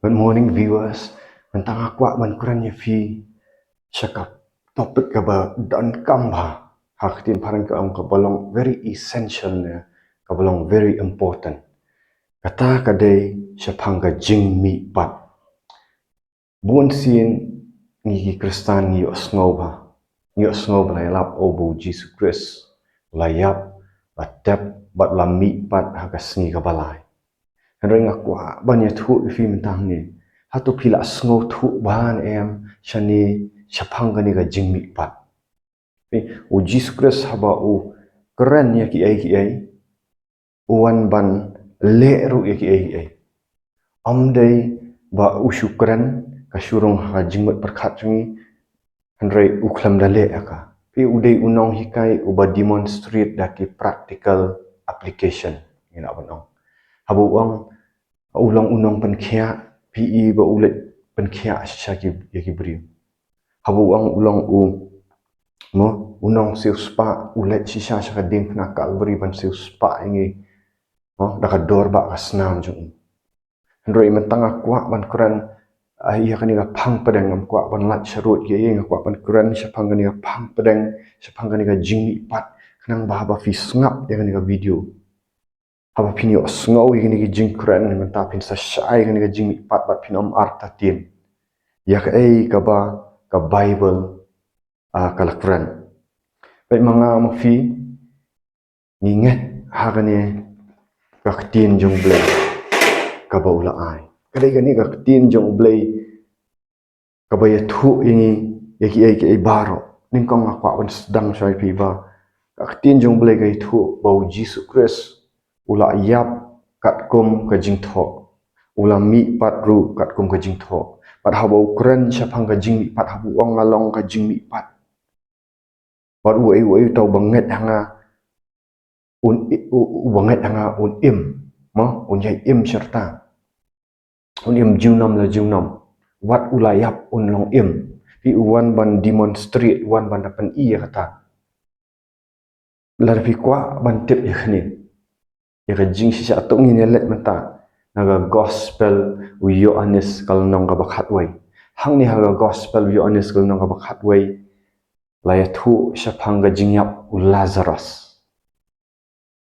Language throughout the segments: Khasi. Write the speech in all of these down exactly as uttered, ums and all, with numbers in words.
Good morning, viewers. Mynta nga kwah ban kren ïa phi sha ka topic kaba donkam bha. Ha ka ktien phareng ka ong kaba long very essential ne kaba long very important. Kata ka dei shaphang ka jingmihpat. Bun sien ngi ki Khristan ngi ïohsngew bha. Ngi ïohsngew ba la ïalap, oh, ba u Jisu Khrist u la ïap, la tep bad la mihpat ha ka sngi kaba lai. Hynrei nga kwah ban ïathuh ïa phi mynta hangne. Hato phi la sngewthuh bha ne em shane shaphang kane ka jingmihpat? Phi, u Jisu Khrist haba u kren ïa kiei kiei, u wan ban leh ruh ïa kiei kiei. Ym dei ba u shu kren ka shu rung ha ka jingmut pyrkhat jong ngi, hynrei u khlem da leh ïa ka. Phi, u dei u nonghikai uba demonstrate da ki practical application, ngi lah ban ong. Haba u ong u long u nongpynkhiah, phi i ba u leit pynkhiah shisha ki, ïa ki briew. Haba u ong u long u, mo, u nongsiewspah, u leit shisha sha ka diengphna Kalbari ban siewspah ïa ngi, mo, da ka dor bad ka snam jong u. Hynrei mynta nga kwah ban kren, ah, ïa kane ka phang pdeng, ngam kwah ban lait sharud ïa, nga kwah ban kren shaphang kane ka phang pdeng, shaphang kane ka jingmihpat, khnang ba haba phi sngap ïa kane ka video, haba phin ïohsngew ïa kine ki jingkren, mynta phin sa shai ïa kine ki jingmihpat bad phin ym artatien ïa kaei kaba ka Baibl, ah, ka la kren. Peit, ma nga ma phi ngi ngeit ha kane ka ktien jong u Blei kaba u la ai. Ka dei kane ka ktien jong u Blei kaba ïathuh ïa ngi ïa kiei kiei baroh. Nyngkong nga kwah ban sdang shai phi ba ka ktien jong u Blei ka ïathuh ba u Jisu Khrist u la ïap katkum ka jingthoh, u la mihpat ruh katkum ka jingthoh. Bad haba u kren shaphang ka jingmihpat, haba u ong nga long ka jingmihpat, bad uei uei uta uba ngeit ha nga un i-, u-, uba ngeit ha nga un im, mo, un ïai im sharta, un im junom la junom. Wat u la ïap un long im. Phi, u wan ban demonstrate, u wan ban da pyni ïa kata. Lada phi kwah ban tip ïa kane, ïa ka jingshisha, to ngin ïa leit mynta na ka Gospel u Ïoannis ka lynnong kaba khatwei. Hangne ha ka Gospel u Ïoannis ka lynnong kaba khatwei la ïathuh shaphang ka jingïap u Lazarus.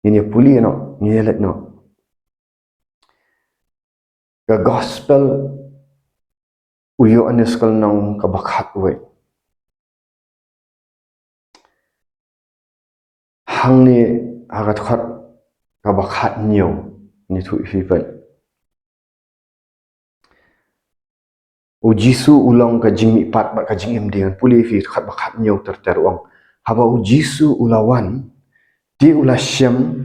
Ngin ïa pule noh, ngin ïa leit noh. Ka Gospel u Ïoannis ka lynnong kaba khatwei. Hangne ha ka dkhot kaba khathynñiew, ngi ïathuh ïa phi peit. U Jisu u long ka jingmihpat bad ka jingim. Dei ngan pule ïa phi dkhot ba khathynñiew ter ter, u ong: Haba u Jisu u la wan, te u la shem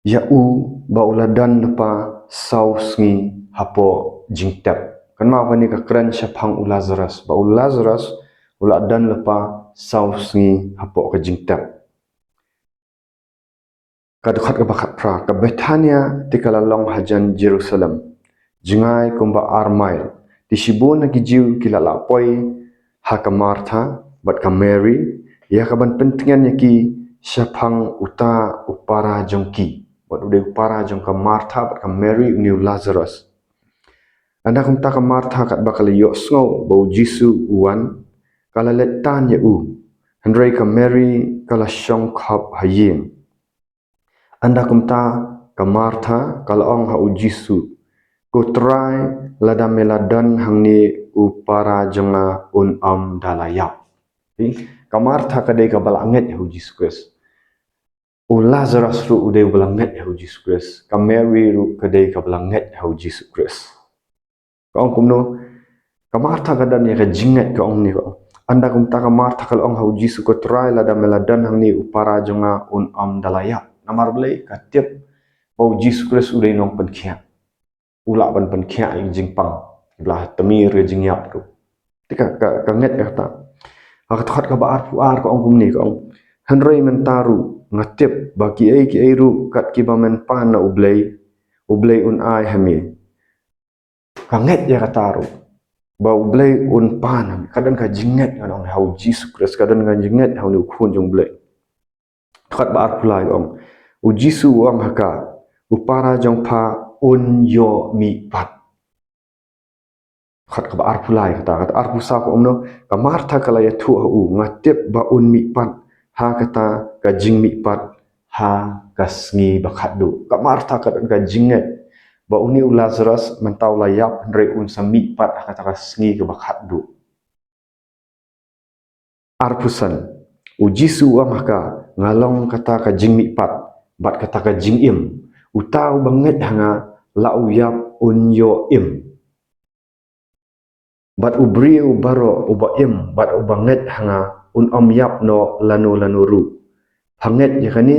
ïa u ba u la don lypa saw sngi hapoh jingtep. Kynmaw, kane ka kren shaphang u Lazarus, ba u Lazarus u la don lypa saw sngi hapoh ka jingtep. Ka dkhot kaba khatphra, ka Bethania te ka la long hajan Jerusalem, jngai kumba ar mail. Te shibun na ki Jiw ki la lah poi ha ka Martha bad ka Mary ïa ka ban pyntngen ïa ki shaphang uta u para jong ki. Bad u dei u para jong ka Martha bad ka Mary une u Lazarus. Ynda kumta ka Martha katba ka la ïohsngew ba u Jisu u wan, ka la leit tan ïa u. Hynrei ka Mary ka la shong khop ha ïing. Ynda kumta ka Martha ka la ong ha u Jisu: Ko Trai, lada me la don hangne, u para jong nga un ym da la ïap. Ka Martha ka dei kaba la ngeit ha u Jisu Khrist. U Lazarus ruh u dei uba la ngeit ha u Jisu Khrist. Ka Mary ruh ka dei kaba la ngeit ha u Jisu Khrist. Ka ong kumno? Ka Martha ka don ïa ka jingngeit, ka ong ne, ka ong. Ynda kumta ka Martha ka la ong ha u Jisu: Ko Trai, lada me la don hangne, u para jong nga un ym da la ïap. Namar balei? Ka tip ba u Jisu Khrist u dei nongpynkhiah. U lah ban pynkhiah ïa ka jingpang, ba la tmir ka jingïap ruh. Te ka, ka, ka ngeit kata. Ha ka dkhot kaba arphew ar ka ong kumne, ka ong: Hynrei mynta ruh nga tip ba kiei kiei ruh kat kiba men pan na U Blei, U Blei un ai ha me. Ka ngeit ïa kata ruh, ba U Blei un pan ha me. Ka don ka jingngeit, ngan ong, ha u Jisu Khrist, ka don ka jingngeit ha une u Khun jong U Blei. Dkhot ba arphew lai ka ong: U Jisu u ong ha ka: U para jong pha un ïoh mihpat. Khat kaba arphew lai kata, kata arphew saw ka ong kumno, ka Martha ka la ïathuh ha u, nga tip ba un mihpat ha kata ka jingmihpat ha ka sngi ba khatduh. Ka Martha ka don ka jingngeit ba une u Lazarus mynta u la ïap, hynrei un sa mihpat ha kata ka sngi kaba khatduh. Arphew san. U Jisu u ong ha ka, nga long kata ka jingmihpat bad kata ka jingim. Uta uba ngeit ha nga, la u ïap un ïoh im. Bad u briew baroh uba im bad uba ngeit ha nga, un ym ïap noh lano lano ruh. Pha ngeit ïa kane?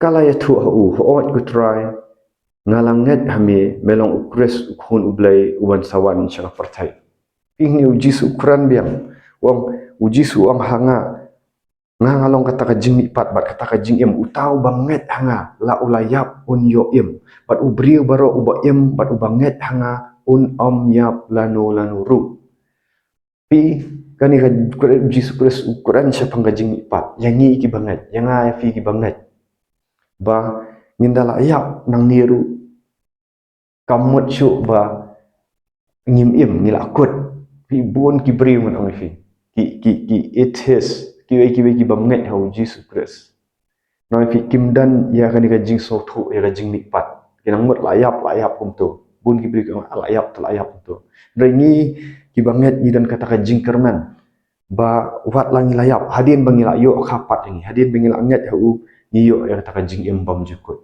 Ka la ïathuh ha u, hooid ko Trai, nga la ngeit ha me, me long u Khrist, u Khun u Blei uban sa wan sha ka pyrthei. Phi, hangne u Jisu u kren biang. U ong, u Jisu u ong ha nga, nga, nga long kata ka jingmihpat bad kata ka jingim. Uta uba ngeit ha nga, la u la ïap un ïoh im. Bad u briew baroh uba im bad uba ngeit ha nga, un ym ïap lano lano ruh. Phi, kane ka, u Jisu Khrist u kren shaphang ka jingmihpat ïa ngi kiba ngeit, ïa nga ïa phi kiba ngeit, ba ngin da la ïap nangne ruh, kam mut shuh ba ngim im, ngi la kut. Phi, bun ki briew, ngan ong ïa phi, ki, ki, ki atheist, kiwei kiwei ki bym ngeit ha u Jisu Khrist, ngan ong ïa phi, kim don ïa kane ka jingsngewthuh ïa ka jingmihpat. Ki nang mut la ïap, la ïap kumto. Bun ki briew ki ong la ïap te la ïap kumto. Hynrei ngi kiba ngeit ngi don kata ka jingkyrmen ba wat la ngi la ïap, hadien ba ngi la ïoh ka pat ïa ngi, hadien ba ngi la ngeit ha u, ngi ïoh ïa kata ka jingim bymjukut.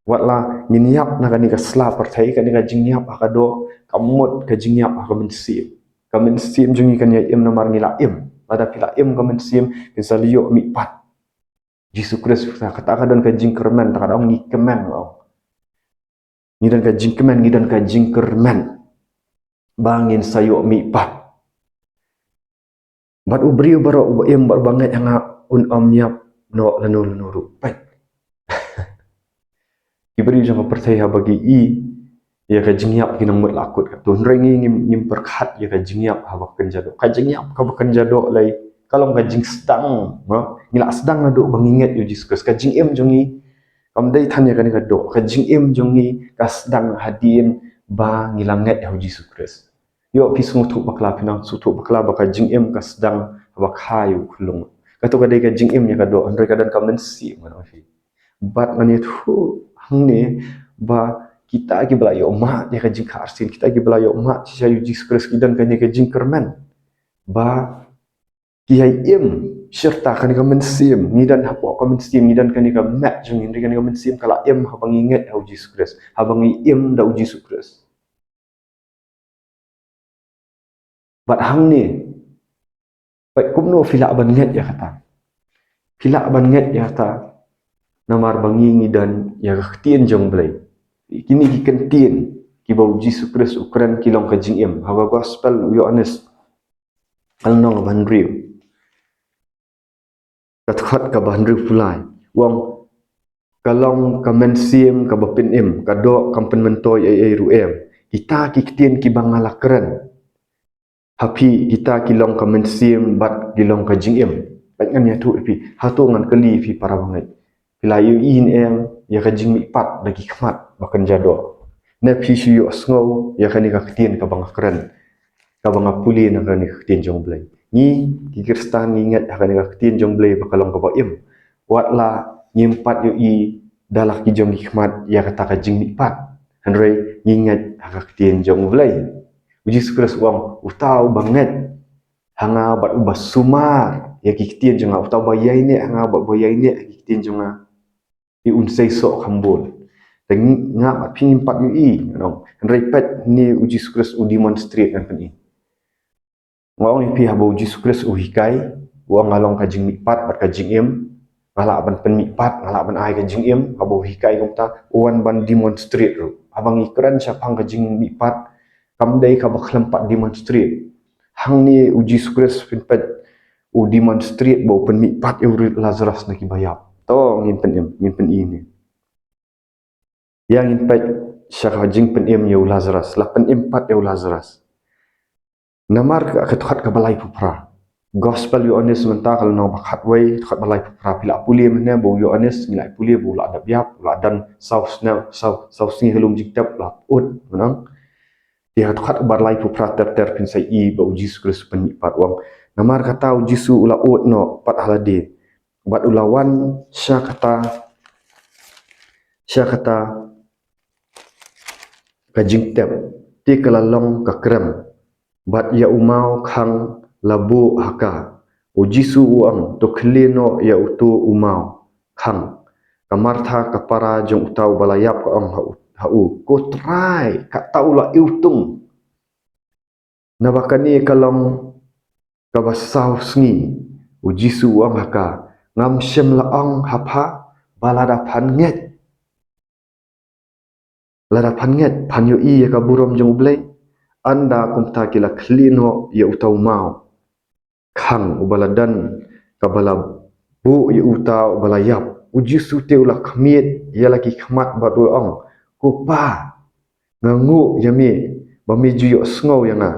Wat la ngin ïap na kane ka sla pyrthei, kane ka jingïap ha ka doh kam mut ka jingïap ha ka mynsiem. Ka mynsiem jong ngi kan ïa im namar ngi la im. Lada phi la im ka mynsiem, phin sa ïoh mihpat. Jisu Khrist, kata, kata ka don ka jingkyrmen, kata ka don, ngi kmen, ong. Ngi don ka jingkmen, ngi don ka jingkyrmen ba ngin sa ïoh mihpat. Bad u briew baroh uba im bad uba ngeit ha nga, un ym ïap noh lano lano ruh. Peit. Ki briew jong ka pyrthei haba ki i ïa ka jingïap ki nang mut la kut katto. Hynrei ngi ngim, ngim pyrkhat ïa ka jingïap haba kynja doh. Ka jingïap kaba kynja doh lei ka long ka jingsdang, no? Ngi la sdang naduh ba ngi ngeit ïa u Jisu Khrist. Ka jingim jong ngi kam dei than ïa kane ka doh. Ka jingim jong ngi ka sdang hadien ba ngi la ngeit ïa u Jisu Khrist. Ïoh phi sngewthuh bakla, phi nang sngewthuh bakla ba ka jingim ka sdang haba kha ïa u khyllung. Kato ka dei ka jingim ïa ka doh, hynrei ka don ka mynsiem, ngan ong ïa phi. Bad ngan ïathuh hangne ba kita kiba la ïoh mad ïa ka jingkha arsien, kita kiba la ïoh mad shisha ïa u Jisu Khrist, ki don kane ka jingkyrmen ba ki ïai im shirta. Kane ka mynsiem, ngi don hapoh ka mynsiem, ngi don kane ka met jong ngi, hynrei kane ka mynsiem ka la im haba ngi ngeit ha u Jisu Khrist, haba ngi im da u Jisu Khrist. Bad hangne, peit kumno phi lah ban ngeit ïa kata. Phi lah ban ngeit ïa kata namar ba ngi, ngi don ïa ka ktien jong u Blei. Kine ki ktien kiba u Jisu Khrist u kren ki long ka jingim. Ha ka gospel u Ïoannis, ka lynnong ba hynriew, ka dkhot kaba hynriewphew lai, u ong, ka long ka mynsiem kaba pynim, ka doh kam pynmyntoi ei ei ruh em. Kita ki ktien kiba nga la kren ha phi, kita ki long ka mynsiem bad ki long ka jingim. Bad ngan ïathuh ïa phi, hato, ngan kylli ïa phi para bangeit, phi la ïohi ne em ïa ka jingmihpat da ki khmat ba kynja doh? Ne phi shu ïohsngew ïa kane ka ktien kaba nga kren, kaba nga pule na kane ka ktien jong u Blei? Ngi ki Khristan ngi ngeit ha kane ka ktien jong u Blei ba ka long kaba im. Wat la ngim pat ïohi da la ki jong ki khmat ïa kata ka jingmihpat, hynrei ngi ngeit ha ka ktien jong u Blei. U Jisu Khrist u ong, uta uba ngeit ha nga bad uba sumar ïa ki ktien jong nga, uta uba ïaineh ha nga bad uba ïaineh ha ki ktien jong nga, phi, un sei soh kham bun. Te nga bad phi ngim pat ïohi, ngan ong. Hynrei peit hangne u Jisu Khrist u demonstrate, ngan pyni. Nga ong ïa phi, haba u Jisu Khrist u hikai, u ong, nga long ka jingmihpat bad ka jingim, nga lah ban pynmihpat, nga lah ban ai ka jingim. Haba u hikai kumta, u wan ban demonstrate ruh. Haba ngi kren shaphang ka jingmihpat, kam dei kaba khlem pat demonstrate. Hangne u Jisu Khrist, phin peit, u demonstrate ba u pynmihpat ïa u Lazarus na kiba ïap. To ngin pynim, ngin pyni ne. Ïa ngin peit sha ka jingpynim ïa u Lazarus, la pynim pat ïa u Lazarus. Namar ka, ka dkhot kaba laiphew phra. Gospel Ïoannis mynta ka lynnong ba khatwei, dkhot ba laiphew phra. Phi la pule mynne ba u Ïoannis, ngi la pule ba u la dep ïap, u la don saw snem, saw, saw sngi ha lum jingtep, u la pyut, mynta. Te ha dkhot ba laiphew phra ter ter phin sa ïohi ba u Jisu Khrist u pynmihpat, u ong: Namar kata u Jisu u la ud noh pat ha lade, bad u la wan sha kata, sha kata ka jingtep, te ka la long ka krem, bad ïa u maw khang la buh ha ka. U Jisu u ong: To khlieh noh ïa uto u maw khang. Ka Martha, ka para jong uta uba la ïap, ka ong ha u, ha u: Ko Trai, kata u la iwtung. Naba kane ka long kaba saw sngi. U Jisu u ong ha ka: Ngam shym la ong ha pha ba lada phan ngeit, lada phan ngeit, phan ïohi ïa ka burom jong U Blei? Ynda kumta ki la khlieh noh ïa uta u maw khang uba la don, kaba la buh ïa uta uba la ïap. U Jisu te u la khmied ïa la ki khmat bad u la ong: Ko Pa, nga nguh ïa me ba me ju ïohsngew ïa nga.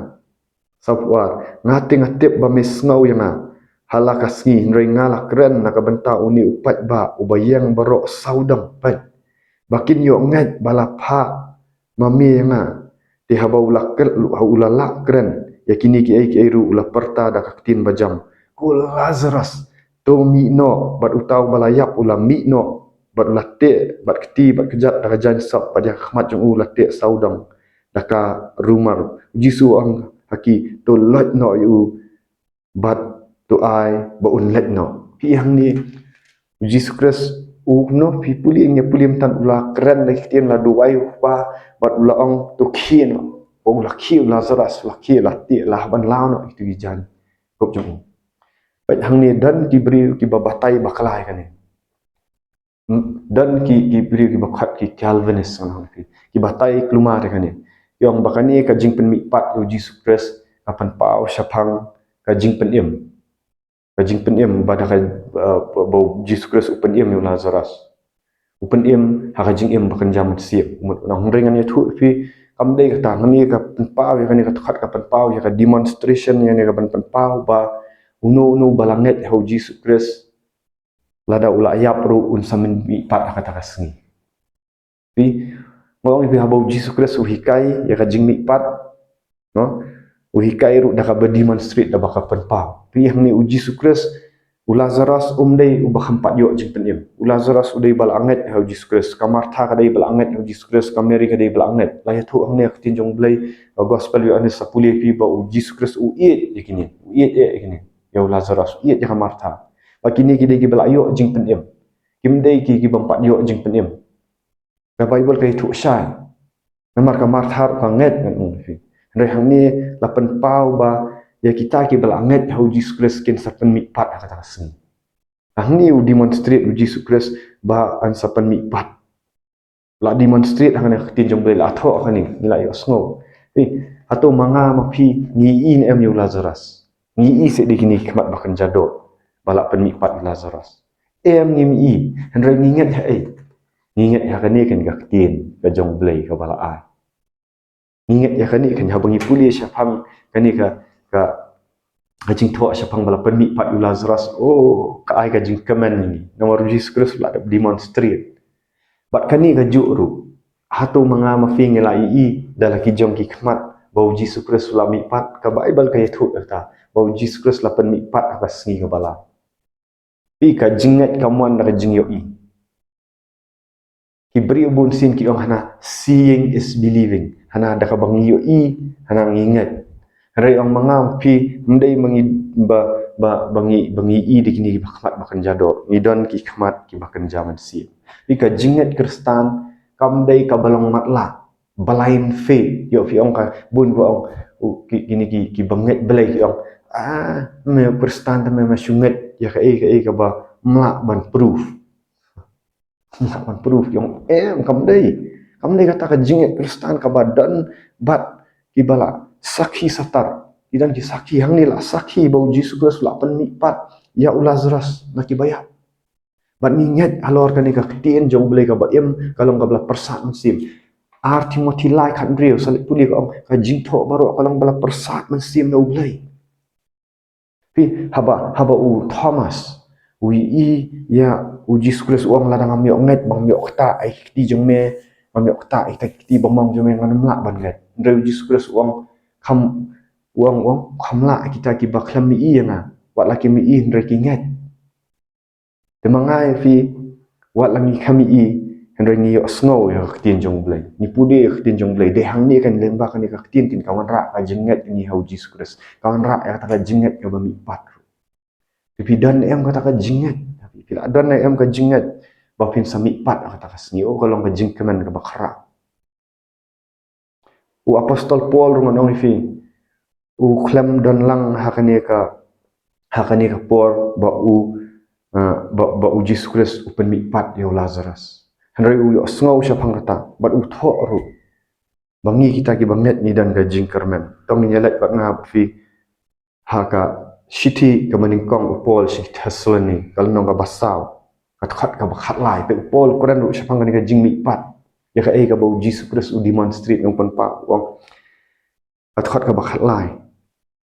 Sawphew ar: Nga te nga tip ba me sngew ïa nga ha la ka sngi, hynrei nga la kren na ka bynta une u paidbah uba ïeng baroh sawdong, peit, ba kin ïoh ngeit ba la phah ma me ïa nga. Te haba u la kren, u la lah kren ïa kine kiei kiei ruh, u la pyrta da ka ktien bajam: Ko Lazarus, to mih noh. Bad uta uba la ïap u la mih noh, bad u la teh bad kti bad kjat da ka jaiñ sop, bad ïa ka khmat jong u la teh sawdong da ka rumar. U Jisu u ong ha ki: To loit noh ïa u bad to ai ba un leit noh. Phi, hangne u Jisu Khrist u, no, phi pule, ngi pule mynta, u la kren da ki ktien, la duwai u Kpa bad u la ong: To khie noh. Ba u la khie u Lazarus, u la khie, la teh, la hap ban law noh ïa kitu ki jaiñ kop jong u. Peit, hangne don ki briew kiba batai bakla ïa kane. Don ki, ki briew kiba khot ki Calvinist, ngan ong ïa phi, ki batai kulmar ïa kane. Ki ong ba kane ka jingpynmihpat ïa u Jisu Khrist ka pynpaw shaphang ka jingpynim. Ka jingpynim ba da ka, uh, ba u Jisu Khrist u pynim ïa u Lazarus. U pynim ha ka jingim ba kynja mynsiem. Mut, ngan ong, hynrei ngan ïathuh ïa phi, kam dei kata. Kane ka pynpaw ïa kane, ka dkhot ka pynpaw ïa ka demonstration, ïa kane ka pyn-, pynpaw ba uno uno ba la ngeit ha u Jisu Khrist, lada u la ïap ruh, un sa pynmihpat ha kata ka sngi. Phi, nga ong ïa phi, haba u Jisu Khrist u hikai ïa ka jingmihpat, no, u hikai ruh da kaba demonstrate, da ba ka pynpaw. Phi, hangne u Jisu Khrist, u Lazarus um dei uba kham pat ïoh jingpynim. U Lazarus u dei ba la ngeit ha u Jisu Khrist. Ka Martha ka dei ba la ngeit ha u Jisu Khrist. Ka Mary ka dei ba la ngeit. La ïathuh hangne ha ka ktien jong U Blei, ha ka Gospel u Ïoannis, sa pule phi ba u Jisu Khrist u ïeit ïa kine, u ïeit ïa kine, ïa u Lazarus, u ïeit ïa ka Martha. Ba kine ki dei kiba la ïoh jingpynim. Kim dei ki, ki bym pat ïoh jingpynim. Ka Baibl ka ïathuh shai. Namar ka Martha ruh ka ngeit, ngan ong ïa phi. Hynrei hangne la pynpaw ba ïa kita kiba la ngeit ha u Jisu Khrist kin sa pynmihpat ha kata ka sngi. Hangne u demonstrate u Jisu Khrist ba un sa pynmihpat. La demonstrate hangne ha ka ktien jong U Blei, la thoh hangne, ngi la ïohsngew. Phi, hato ma nga ma phi ngi ïohi ne em ïa u Lazarus? Ngi ïohi seh da kine ki khmat ba kynja doh ba la pynmihpat ïa u Lazarus? Em, ngim ïohi. Hynrei ngi ngeit ha ei? Ngi ngeit ha kane, kane ka ktien ka jong U Blei kaba la ai. Ngi ngeit ïa kane, kane, haba ngi pule shaphang kane ka, ka, ka jingthoh shaphang ba la pynmihpat ïa u Lazarus, oh, ka ai ka jingkmen ïa ngi. Namar u Jisu Khrist u la demonstrate. Bad kane kajuh ruh, hato ma nga ma phi ngi la ïohi da la ki jong ki khmat ba u Jisu Khrist u la mihpat? Ka Baibl ka ïathuh kata ba u Jisu Khrist la pynmihpat ha ka sngi kaba lai. Phi, ka jingngeit kam wan da ka jingïohi. Ki briew bunsien ki ong hana, seeing is believing. Hana da kaba ngi ïohi, hana ngi ngeit. Hynrei ong ma nga ma phi, ym dei ba ngi, ba, ba, ba ngi, ba ngi ïohi da kine kiba khmat ba kynja doh. Ngi don ki khmat kiba kynja mynsiem. Phi, ka jingngeit Khristan kam dei kaba long matlah, blind faith. Ïoh phi ong ka bun ba ong, u, ki, kine ki, kiba ngeit Blei ki ong, ah, me u Khristan te me, me shu ngeit ïa kaei kaei kaba ym lah ban proof. Ym lah ban proof. Ki ong, em, kam dei. Kam dei kata ka jingngeit Khristan kaba don bad kiba la sakhi shatar. Ki don ki sakhi, hangne la sakhi ba u Jisu Khrist u la pynmihpat ïa u Lazarus na kiba ïap. Bad ngi ngeit halor kane ka ktien jong U Blei kaba im, ka long kaba la pyrsad mynsiem. Ar Timothi lai khathynriew, sa leit pule, ka ong ka jingthoh baroh ka long ba la pyrsad mynsiem na U Blei. Phi, haba, haba u Thomas u ïohi ïa u Jisu Khrist, u ong, lada ngam ïoh ngeit, ba ngam ïoh ktah, ai ki kti jong me Ngam ïoh ktah ïa kita ki kti bymman jong me, ngan ym lah ban ngeit. Hynrei u Jisu Khrist u ong, kham, u ong, u ong, kham lah kita kiba khlem ïohi ïa nga. Wat la ki ïohi hynrei ki ngeit. Te ma nga ïa phi, wat la ngi khlem ïohi hynrei ngi ïohsngew ïa ka ktien jong u Blei, ngi pule ïa ka ktien jong u Blei, dei hangne kan lyngba kane ka ktien kin ka wanrah ka jingngeit ngi ha u Jisu Khrist, ka wanrah ïa kata ka jingngeit kaba mihpat. Te phi don em kata ka jingngeit? Phi la don em ka jingngeit ba phin sa mihpat ha kata ka sngi? O, ka long ka jingkmen kaba khraw. U Apostol Paul ruh ngan ong ïa phi, u khlem don lang ha kane ka, ha kane ka por ba u, ah, ba, ba u Jisu Khrist u pynmihpat ïa u Lazarus. Hynrei u ïohsngew shaphang kata bad u thoh ruh ba ngi kita kiba ngeit ngi don ka jingkyrmen. To ngin ïa leit bad nga bad phi ha ka shithi kaba nyngkong u Paul sha ki Thessaloni, ka lynnong kaba saw, ka dkhot kaba khatlai. Peit, u Paul u kren ruh shaphang kane ka jingmihpat, ïa kaei kaba u Jisu Khrist u demonstrate, u pynpaw, u ong, ka dkhot kaba khatlai.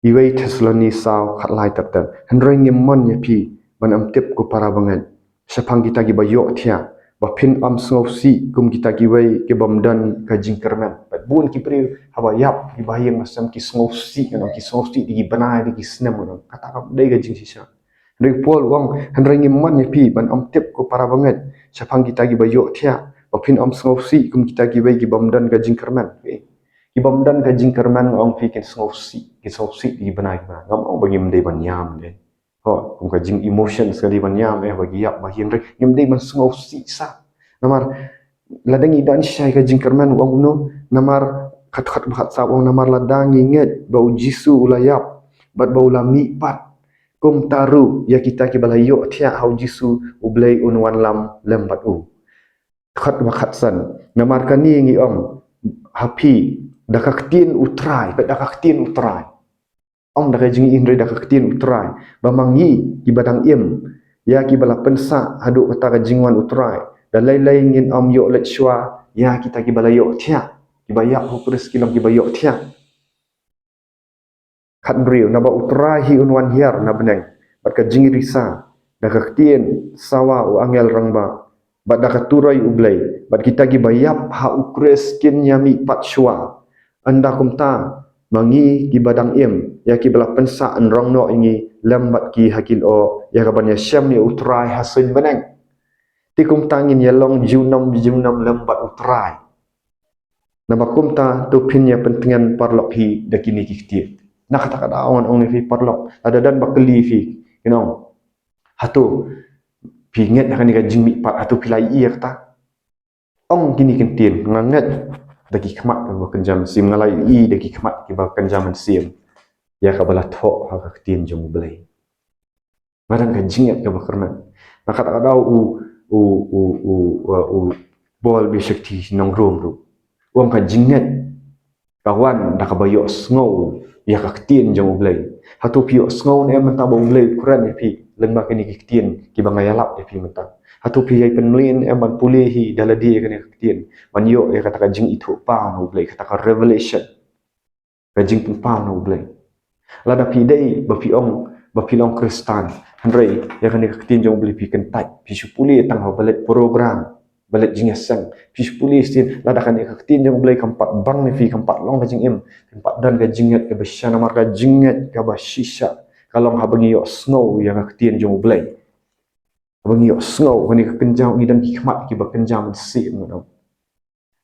Iwei Thessaloni saw, khatlai ter ter. Hynrei ngim mon ïa phi ban ym tip, ko para bangeit, shaphang kita kiba ïohthiah, ba phin ym sngewsih kum kita kiwei ki bym don ka jingkyrmen. Bad bun ki briew haba ïap, kiba ha ïing ha sem, ki sngewsih, ngan ong, ki sngewsih da ki bnai, da ki snem, ngan ong. Kata kam dei ka jingshisha. Hynrei u Paul u ong, hynrei ngim mon ïa phi ban ym tip, ko para bangeit, shaphang kita kiba ïohthiah, ba phin ym sngewsih kum kita kiwei ki bym don ka jingkyrmen. Ki bym don ka jingkyrmen, nga ong ïa phi, kin sngewsih, kin sngewsih da ki bnai, ki bnai. Ngam ong ba ngim dei ban ïam, dei. Ho, kum ka jing-emotions ka dei ban ïam, eh, ba ki ïap, ba ki ïeng, hynrei ngim dei ban sngewsih shuh. Namar lada ngi don shisha ïa ka jingkyrmen, u ong kumno? Namar ka dkhot ba khatsaw u ong, namar lada ngi ngeit ba u Jisu u la ïap bad ba u la mihpat, kumta ruh ïa kita kiba la ïohthiah ha u Jisu, u Blei un wanlam lem bad u. Dkhot ba khatsan. Namar kane ngi ong ha phi da ka ktien u Trai, peit, da ka ktien u Trai. Ym da ka jingim, hynrei da ka ktien u Trai, ba ma ngi kiba dang im, ïa kiba la pynsah haduh kata ka jingwan u Trai, da lei lei ngin ym ïoh leit shuwa ïa kita kiba la ïohthiah. Kiba ïap ha u Khrist ki long kiba ïohthiah. Khatbriew, naba u Trai hi un wan hiar na bneng bad ka jingrisa, da ka ktien sawa u angel rangbah, bad da ka turoi u Blei, bad kita kiba ïap ha u Khrist kin ïa mihpat shuwa. Ynda kumta, ma ngi kiba dang im, ïa kiba la pynsah, yn rong noh ïa ngi lem bad ki ha ki lyoh, ïa kaban ïa shem ïa u Trai ha suiñ bneng. Te kumta ngin ïa long junom junom lem bad u Trai. Naba kumta to phin ïa pyntngen paralok hi da kine ki ktien. Na kata ka daw ngan ong ïa phi paralok, lada don ba kylli ïa phi, kin ong, hato phi ngeit ha kane ka jingmihpat, hato phi la ïohi ïa kata? Ong kine ki ktien, nga ngeit da ki khmat kiba kynja mynsiem, nga la ïohi da ki khmat kiba kynja mynsiem ïa kaba la thoh ha ka ktien jong u Blei. Nga don ka jingngeit kaba kyrmen. Na kata ka daw u, u, u, u, u, u Paul bishakti nong Rom ruh u ong ka jingngeit ka wan da kaba ïohsngew ïa ka ktien jong u Blei. Hato phi ïohsngew ne em mynta ba u Blei u kren ïa phi lyngba kine ki ktien kiba nga ïalap ïa phi mynta? Hato phi ïai pynmlien ne em ban pule hi da lade ïa kane ka ktien, ban ïoh ïa kata ka jingithuhpaw na u Blei, kata ka revelation, ka jingpynpaw na u Blei? Lada phi dei ba phi ong ba phi long Khristan, hynrei ïa kane ka ktien jong u Blei phi kyntait, phi shu pule tang haba leit program, ba leit jingïaseng, phi shu pule shisien, lada kane ka ktien jong u Blei kam pat bang ïa phi, kam pat long ka jingim, kam pat don ka jingngeit kaba shisha. Namar ka jingngeit kaba shisha ka long haba ngi ïohsngew ïa ka ktien jong u Blei. Haba ngi ïohsngew, kane ka kynja, ngi don ki khmat kiba kynja mynsiem, ngan ong.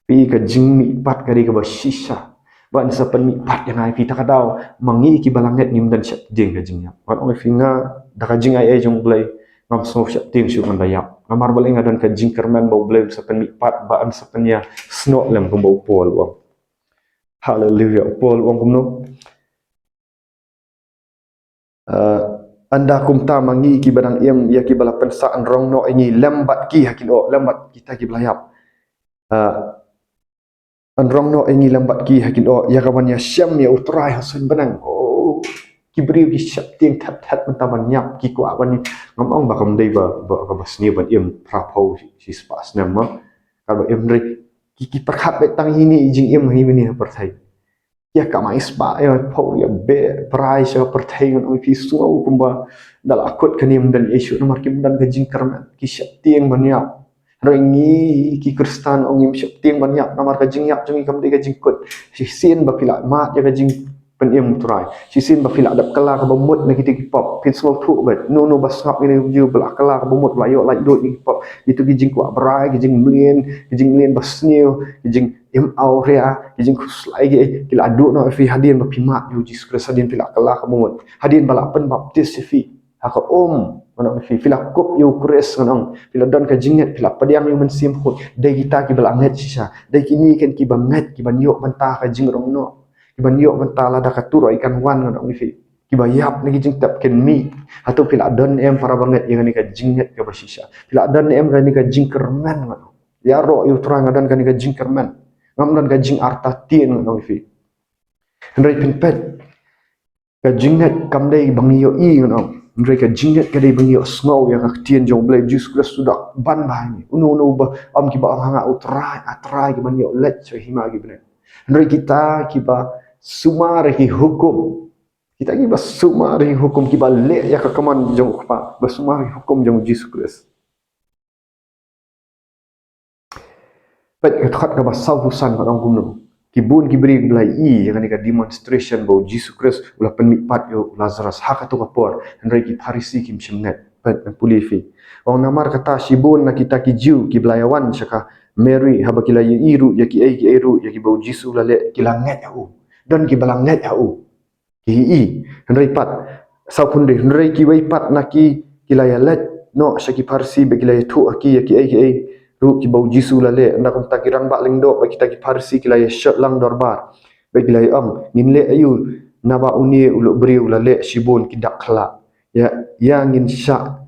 Phi, ka jingmihpat ka dei kaba shisha. Ba yn sa pynmihpat ïa nga ïa phi. Ta ka daw ma ngi kiba la ngeit ngim don sheptieng ka jingïap. Ngan ong ïa phi, nga da ka jingai ei jong u Blei ngam sngew sheptieng shuh ban da ïap. Namar balei? Nga don ka jingkyrmen ba u Blei un sa pynmihpat, ba yn sa pynïasnoh lem kumba u Paul u ong. Haleluya. U Paul u ong kumno? Eh, ynda kumta ma ngi kiba dang im, ïa kiba la pynsah, yn rong noh ïa ngi lem bad ki ha ki lyoh, lem bad kita kiba la ïap. Eh, yn rong noh ïa ngi lem bad ki ha ki lyoh, ïa kaban ïashem ïa u Trai ha suiñ bneng. Oh, ki briew ki sheptieng thet thet mynta ban ïap, ki kwah ban, ngam ong ba kam dei ba, ba, ba sniew ban im phra phew shi, shi spah snem, ma. Kaba im re, ki, ki pyrkhat beit tang ïa ine i jingim hi mynne ha pyrthei. Ïa kamai spah, ïa phew, ïa beh brai sha pyrthei, ngan ong ïa phi, sngew kumba da la kut kane ym don ei shuh, namar kim don ka jingkyrmen, ki sheptieng ban ïap. Hynrei ngi ki Khristan ong ngim sheptieng ban ïap, namar ka jingïap jong ngi kam dei ka jingkut. Shisien ba phi la mad ïa ka jingpynim, Trai, shisien ba phi la dep kylla kaba mut na kita ki pop, phin sngewthuh beit. Uno uno ba sngap ïa kane ka video ba la kylla kaba mut, ba la ïoh laitluid na ki pop, ito ki jingkwah brai, ki jingmlien, ki jingmlien basniew, ki jingim awria, ki jingkhuslai, ki, ki la duh noh ïa phi hadien ba phi mad ïa u Jisu Khrist, hadien phi la kylla kaba mut, hadien ba la pynbaptis ïa phi ha ka um, ngan ong ïa phi, phi la kup ïa u Khrist, ngan ong, phi la don ka jingngeit, phi la pdiang ïa u Mynsiem Khuid. Dei kita kiba la ngeit shisha, dei kine ken kiba ngeit, kiban ïoh bynta ka jingrong noh, kiban ïoh bynta lada ka turoi kan wan, ngan ong ïa phi. Kiba ïap na ki jingtep kin mih. Hato phi la don em, para bangeit, ïa kane ka jingngeit kaba shisha? Phi la don em kane ka jingkyrmen, ngan ong? Ïaroh ïa u Trai, nga don kane ka jingkyrmen. Ngam don ka jingartatien, ngan ong ïa phi. Hynrei phin peit, ka jingngeit kam dei ba ngi ïohi, ngan ong. Hynrei ka jingngeit ka dei ba ngi ïohsngew ïa ka ktien jong u Blei. Jisu Khrist u da ban bha ïa ngi. Uno uno ba ong, kiba ong ha nga, u Trai, a Trai, kiban ïoh leit sha hima ki bneng. Hynrei kita kiba sumar ïa ki hukum, kita kiba sumar ïa ki hukum, kiba leh ïa ka command jong u Kpa, ba sumar ïa ki hukum jong u Jisu Khrist. Peit ka dkhot kaba sawphew san, ka ong kumno: Ki bun ki briew kiba la ïohi ïa kane ka demonstration ba u Jisu Khrist u la pynmihpat ïa u Lazarus ha kato ka por, hynrei ki Pharisi kim shym ngeit. Peit, ngan pule ïa phi. Ong, namar kata shibun na kita ki Jiw kiba la ïawan sha ka Mary, haba ki la ïohi ruh ïa kiei kiei ruh ïa kiba u Jisu u la leh, ki la ngeit ha u. Don kiba la ngeit ha u. Ki ïohi. Hynrei pat, sawphew hynriew, hynrei kiwei pat na ki, ki la ïaleit noh sha ki Pharisi bad ki la ïathuh ha ki ïa kiei kiei ruh kiba u Jisu u la leh. Ynda kumta ki rangbah lyngdoh bad kita ki Pharisi ki la ïashot lang dorbar bad ki la ïa-ong, ngin leh aïu, naba une u lok briew u la leh shibun ki dak khlad. Ïa, ïa ngin shah,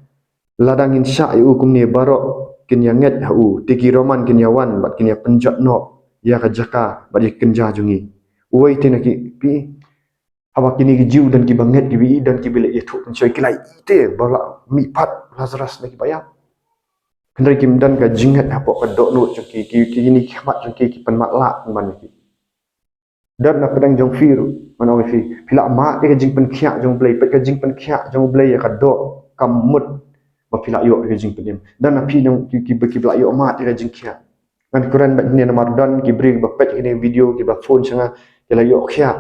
lada ngin shah ïa u kumne, baroh kin ïa ngeit ha u, te ki Roman kin ïawan bad kin ïa pynjot noh ïa ka jaka bad ïa ka kynja jong ngi. Uwei te na ki, phi, haba kine ki Jiw don kiba ngeit, kiba ïohi, don kiba leh ïathuh pynshoi, ki la ïohi te ba la mihpat Lazarus na kiba ïap. Hynrei kim don ka jingngeit hapoh ka dohnud jong ki, ki, ki, kine ki khmat jong ki ki pynmatlah ban ki. Don na pdeng jong phi ruh, ngan ong ïa phi, phi la mad ïa ka jingpynkhiah jong u Blei, peit ka jingpynkhiah jong u Blei ïa ka doh, kam mut ba phi la ïoh ïa ka jingpynim. Don na phi nong ki, ki, ki, kiba la ïoh mad ïa ka jingkhiah. Ngan kren bad ne namar don ki briew ba peit kine video, kiba phone sha nga, ki la ïoh khiah.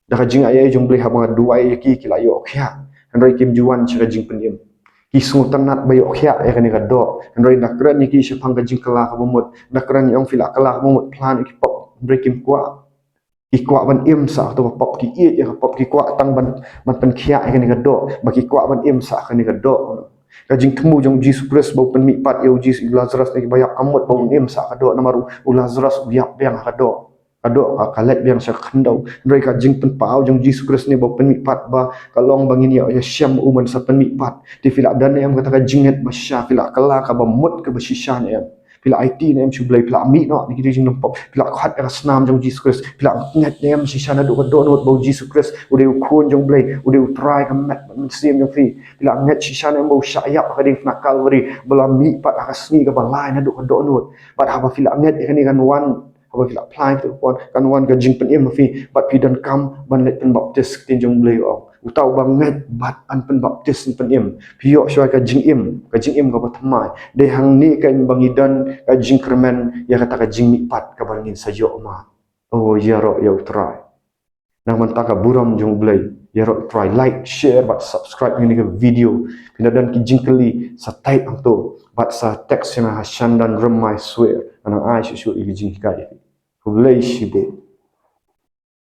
Da ka jingaiei jong u Blei haba nga duwai ïa ki, ki la ïoh khiah. Hynrei kim ju wan sha ka jingpynim. Ki sngewtynnat ba ïoh khiah ïa kane ka doh. Hynrei nga kren ïa ki shaphang ka jingkylla kaba mut. Nga kren ïa, ong, phi la kylla kaba mut, phla ïa ki pop. Hynrei kim kwah. Ki kwah ban im sah kato ka pop, ki ïeit ïa ka pop, ki kwah tang ban, ban pynkhiah ïa kane ka doh. Ba ki kwah ban im sah kane ka doh. Ka jingthmu jong u Jisu Khrist ba u pynmihpat ïa u Jisu, Lazarus na kiba ïap, kam mut ba un im sah ka doh. Namar u, u Lazarus u ïap biang ha ka doh. Ka doh ka, ka leit biang sha ka khyndew. Hynrei ka jingpynpaw jong u Jisu Khrist ne ba u pynmihpat ba ka long ba ngin ïa, ïashem u ban sa pynmihpat. Te phi la don ne em kata ka jingngeit ba shisha, phi la kylla kaba mut kaba shisha ne em? Phi la aiti ne em sha u Blei, phi la mih noh na ki jinglong pop, phi la khot ïa ka snam jong u Jisu Khrist, phi la ngeit ne em shisha naduh ka dohnud ba u Jisu Khrist u dei u Khun jong u Blei, u dei u Trai ka met bad mynsiem jong phi? Phi la ngeit shisha ne em ba u shah ïap ha ka diengphna Kalbari, ba la mihpat ha ka sngi kaba lai naduh ka dohnud? Bad haba phi la ngeit ïa kane kan wan, haba phi la phla ïa kane kan wan, kan wan ka jingpynim ha phi, bad phi donkam ban leit pynbaptis, ktien jong u Blei u ong, uta uba ngeit bad yn pynbaptis yn pynim. Phi ïoh shuwa ka jingim, ka jingim kaba thymmai. Dei hangne keiñ ba ngi don ka jingkyrmen ïa kata ka jingmihpat kaba ngin sa ïoh mad. O, ïaroh ïa u Trai. Na ka bynta ka burom jong u Blei, ïaroh u Trai, like, share bad subscribe ïa kane ka video. Phin da don ki jingkylli, sa type hangto bad sa text ïa nga ha Shandan Rymbai Swer. Ngan ai shuh shuh ïa ki jinghikai. Khublei shibun.